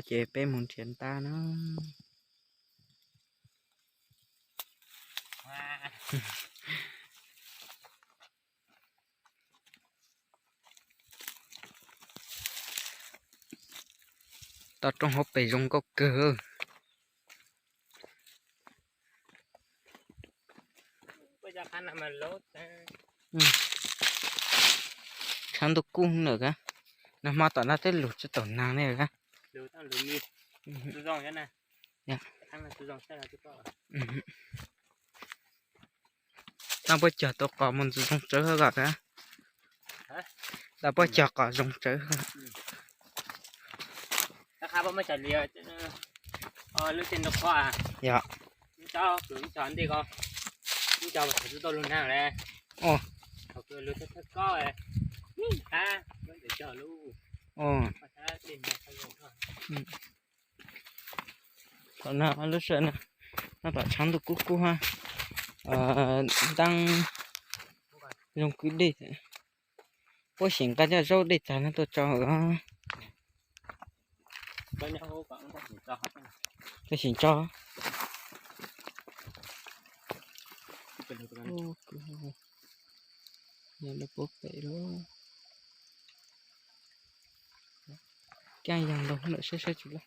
ces peb mus nrhiav ntab na. Toj roob hauv pes zoo nkauj kawg. Tshav ntuj kub lawm ka. Nag hmo tom no tej lug tsis tau nag ne ka. Tau puab cog tau qos mus ntxwv zoo tsawv hab kom. Tau puab cog qos zoo tsawv. Yog, thaum no lub sij hawm no, no tom tshav ntuj kub kub hab, ntaab zoo kwj dej. Puab xyeem nqa cov zaub dej tag no tuaj tso. Puab xyeem tso. Yog lawv puab pem lawm. Kaaj yaag ntau lawm, saib saib tsis lawm.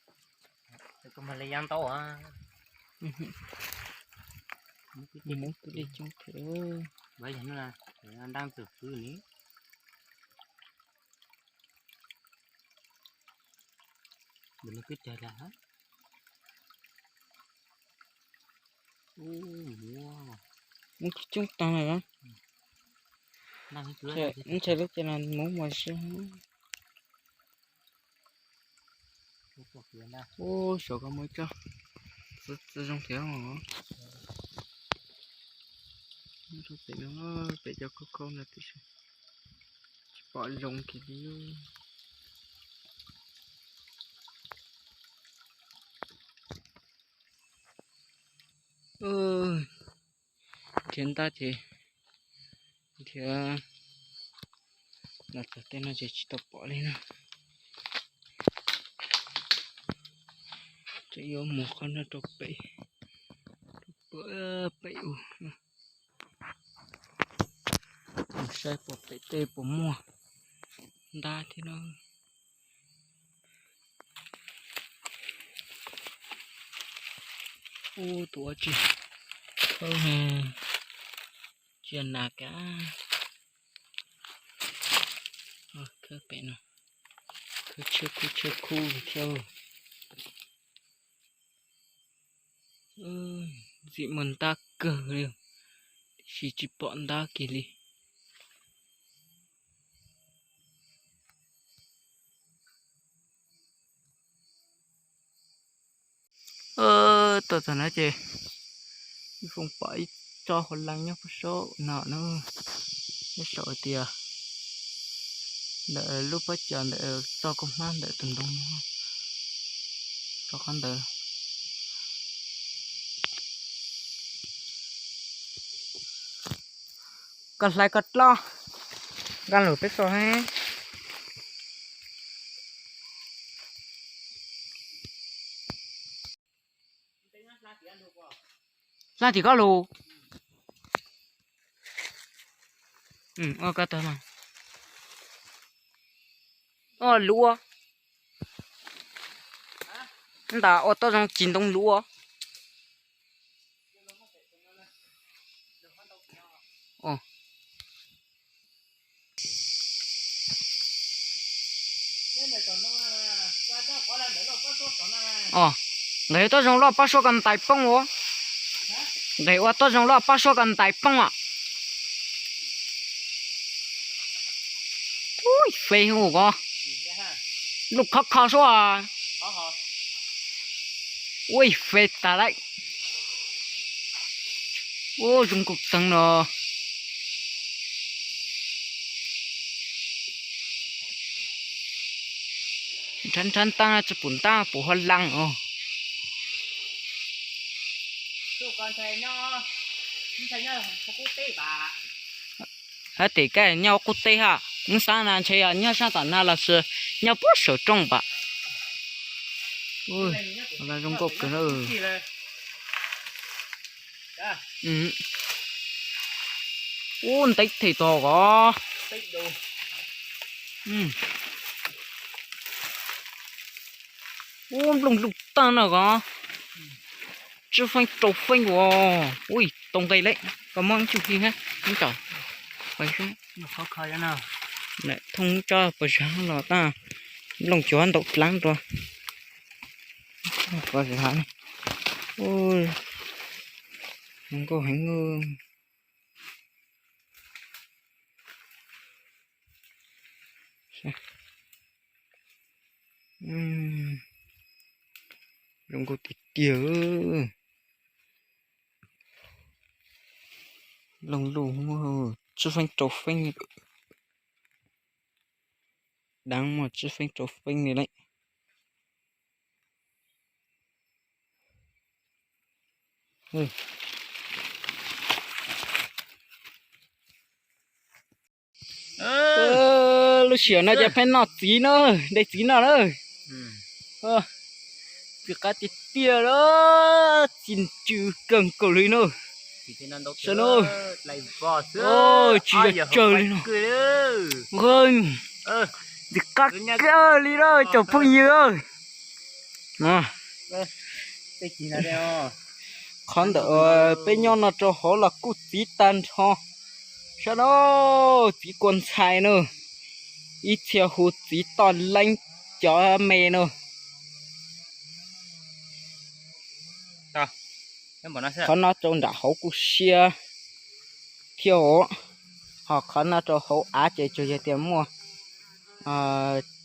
Mus kwj dej coob thiab. Ntaab ntxwg fwb li. Muab coob taag lawm. Ntshai lub caij no muab muag zib. Ub, saum ko muaj ib tsob txiv zoo thiab. Pem no, pem cov khaub khaub no tib si, tsis pom zoo kiag li. Nrhiav ntab ces nrhiav los txog tej no ces tsis tau pom li na. Tseem yuav mus qhov no rau pem, rau pem u, saib puas pem tej puas muaj ntab thiab na. Ub, tus ua tsi khawb, tsis yog nas kav. Khawb pem no, khawb tshiab khub tshiab khub li thiab. Ntxim muaj ntab kawg li, tiam sis tsis pom ntab kiag li. Tuaj txog no ces foom pom ib tsob huab leej nyob puag saum no na, nyob saum hais tias ntawm lub pob cos ntawm txoj kua hmab ntawm tus ntoo no, rau qhov ntawd. Koj hlais koj dloj, nqa lug peb tso. Hlab tim koj lug. Ua koj tag mas. Ua luav. Ntawm ua toj zoo tsis ntoo luav. Nqes toj zoo loj pab suab ko ntais poob ua. Nqes ua toj zoo loj pab suab ko ntais poob a. Ub, fes hu ko. Lub khov kho suab. Ub, fes tas lawm. Ub, zoo nkauj tag no. Nrhav nrhav ntaab tsi pum ntaab pum huab leej os. Hab tim koj nyob qub teb hab, wb xaav na ntshe yog nyob saab tom na lossis nyob puag saum rooj pam. Ua zoo nkauj kawg na. Ub, nteb them tog os. Ub, nplooj lug tag no os. Tsib feeb rau feeb os. Ui, tau nqe lawm, koj muab tsum hi hab, ib tsom. Thooj tsob pas zag los tag, nplooj cuav ntau dlaab rua. Pas zag, zoo nkauj heev. Zoo nkauj tiag tiag. Nplooj lug tsib feeb rau feeb. Daav muaj tsib feeb rau feeb li lawm. Lub sij hawm no ces peb noj txiv na, de txiv noj na. Txiv qab tiag tiag, txiv ntsws kawg nkaus li na. Saib na, tsis yog tsawg li no. Ntxim qab kawg li na cov phooj ywg. Qhov ntawm peb nyob no rau hauv los kuj txiv tag nrho. Saib na, txiv kua ntxhais na, ib txhia hu txiv toj leeb cov me na. Qhov no rau nram hauv kuj siab thiab os. Ho qhov no rau hauv av ces tsuas yog tias muaj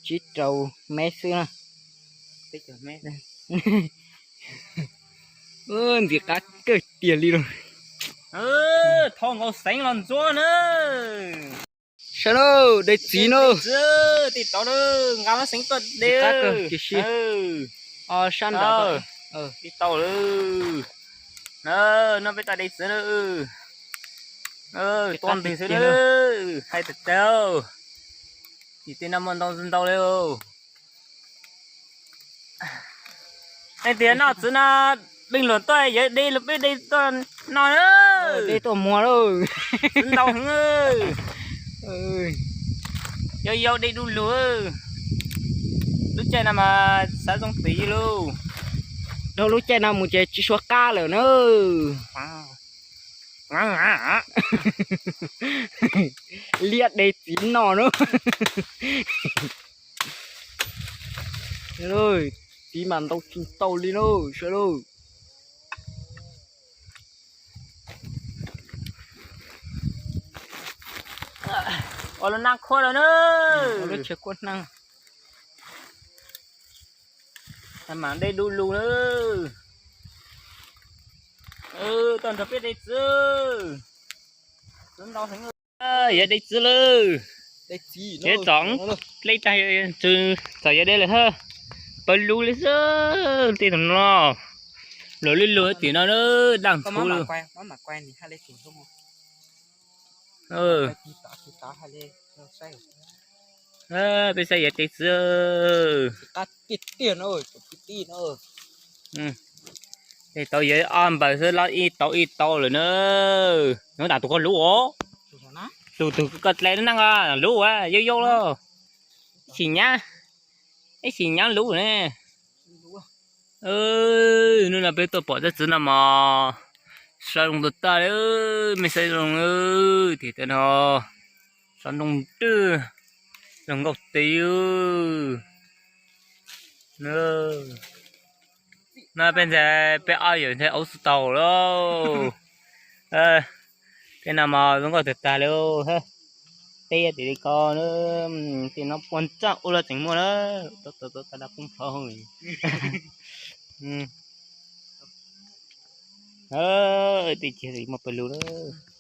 tsib rau mev xwb na. Ntxim qab kawg tiag li lawm. Thov nkaus xeev los ntxuav na. Saib lauj, de txiv na. Tej tod nqa lub xeev tuaj de. Sab nrad tau lawm. No peb tau de txiv lawm. Tuaj ntwg xwb lawm, hais tag tag. Tim tej no muaj ntau ntau li. Leej twg noj txiv no, peb luag tuaj, yog de los peb de tuaj noj na. De tuaj muag lauj. Txiv ntau heev. Yau yau de du lug. Lub caij no mas xav zoo tis lauj. Dhau lub caij no mus ces tsis suav qab lawm na. Liab de txiv noj na. Txiv mas ntau tsis ntau li na, sawv daws. Ua lub nab khuab lawm na. Lub tshia kuab hnab. Mas de du lug na. Toj nrog peb de txiv. Txiv ntau heev. Yog de txiv lawm. Yog txom dleb tag, txom yog de lawm hab. Pawg lug li xwb tej tug no. Luag lub lug tim no daj ntxhuv lawm. Peb saib yog de txiv. Tej tau yog ob npaws xwb los ib tau ib tau lawm na. Nov tas tus koj lub os. Tus tus koj dleb neej lub a, yau yau los. Ib sim nyab, ib sim nyab lub ne. Hnub no peb tuaj pom tej txiv no mas saib zoo tag tag li, mej saib zoo, tim tej no saib zoo twg, zoo nkauj tis. No peb ntxhais peb ob yawm ntxhais aub xwb tau lauj. Tej no mas zoo nkauj tag tag li. Tej tim li ko, tej no puag ntsaj ua luaj tseem muaj na. Tau tau tau dab poob plho. Tej cia li muaj pawg lug lawm.